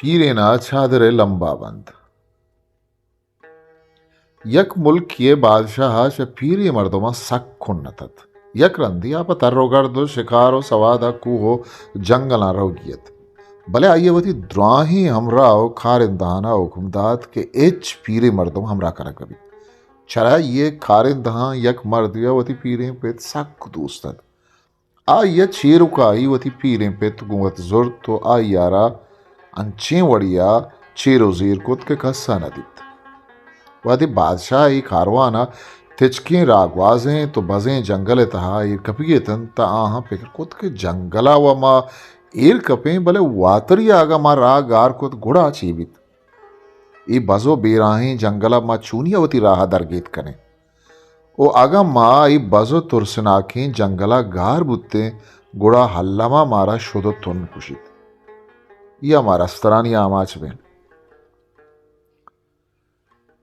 پیرین ء چادر ء لمبا بند۔ یک ملکی ء بادشاہ ء چہ پیریں مردماں سک کنت ات۔ یک رندے آ پہ تر و گرد و شکار و سواد ء کوہ و جنگلاں روگی ات، بلے آئی ء وتی دراہیں ہمراہ و کارندہان ء حکم دات کہ ہچ پیریں مردم ہمراہ کنگ مہ بیت، چرا اے کارندہاں یک مردے ء وتی پیریں پت سک دوست ات۔ آئی ء چیرکائی وتی پیریں پت گوں وت زرت و آئی ء را انچیں وڑے ء چیر و زیر کت کہ کس ء نہ دیت۔ وہدے بادشاہ اے کاروان ء تچکیں راہ گوازینت و بزیں جنگل ء تہا ایر کپگی ات انت، تہ آہاں پکر کت کہ جنگل ء و ما ایر کپیں، بلے واتری ء اگاں ما راہ گار کت گڑا چے بیت؟ اے بز و بیراہیں جنگل ء ما چونیا وتی راہ ء درگیت کنیں؟ و اگاں ما اے بز و ترسناکیں جنگل ء گار بوتیں، گڑا الم ء مارا شد و تن کشیت یا ما رسترانی آماچ بیں۔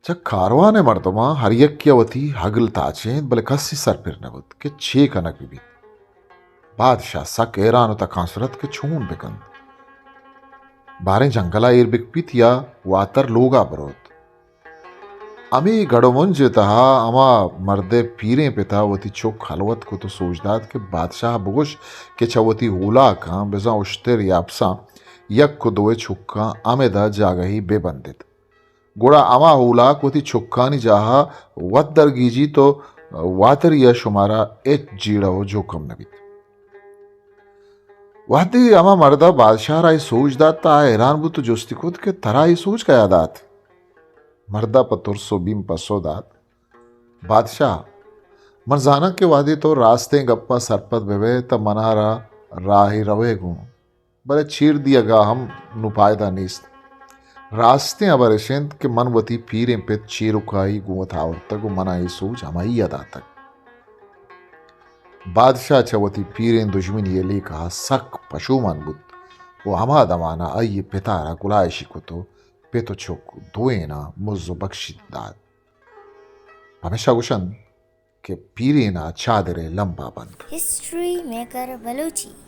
چہ کاروان ء مردماں ہر یکے ء وتی ہگل تاچینت، بلے کسی سرپر نہ بوت کہ چے کنگ بہ بیت۔ بادشاہ سک حیران و تکانسر ات کہ چون بکنت؟ باریں جنگل ء ایر بکپیت یا واتر لوگ ء بروت؟ ہمے گڑ و منج ء تہا ہما مرد ء پیریں پت ء وتی چک ہلوت کت و سوج دات کہ بادشاہ ء بگوش کہ چہ وتی ہولاکاں بزاں اشتر یا اپساں یک و دوئے چکاں ہمدا جاگہے بہ بندیت۔ گڑا ہما ہولاک وتی چکانی جاہ ء وت درگیجیت و واتری ء شمارا ہچ جیڑہ و جوکم نہ بیت۔ وہدے ہما مرد ء بادشاہ ء را اے سوج دات، تہ آ حیران بوت و جستی کت کہ ترا اے سوج کیا دات؟ مرد ء پہ ترس و بیم پسو دات، بادشاہ! من زاناں کہ وہدے تو راستیں گپ ء سرپد بہ بئے، تہ من ء را راہے روئے گوں، بلے چیر دیگ ء ہم نوں پائدہ نیست۔ راستیں ہبر اش انت کہ من وتی پیریں پت چیرکائی گوں وت آورتگ و من ء اے سوج ہمائی ء داتگ۔ بادشاہ چہ وتی پیریں دژمنی ء لیکہ ء سک پشومان بوت و ہما دمان ء آئی ء پت ء را گلائشی کت و پت و چک دوئیناں مز و بکشی دات۔ پمیشا گوشنت کہ پیرین ء چادر ء لمب ء بند۔ History maker Balochi.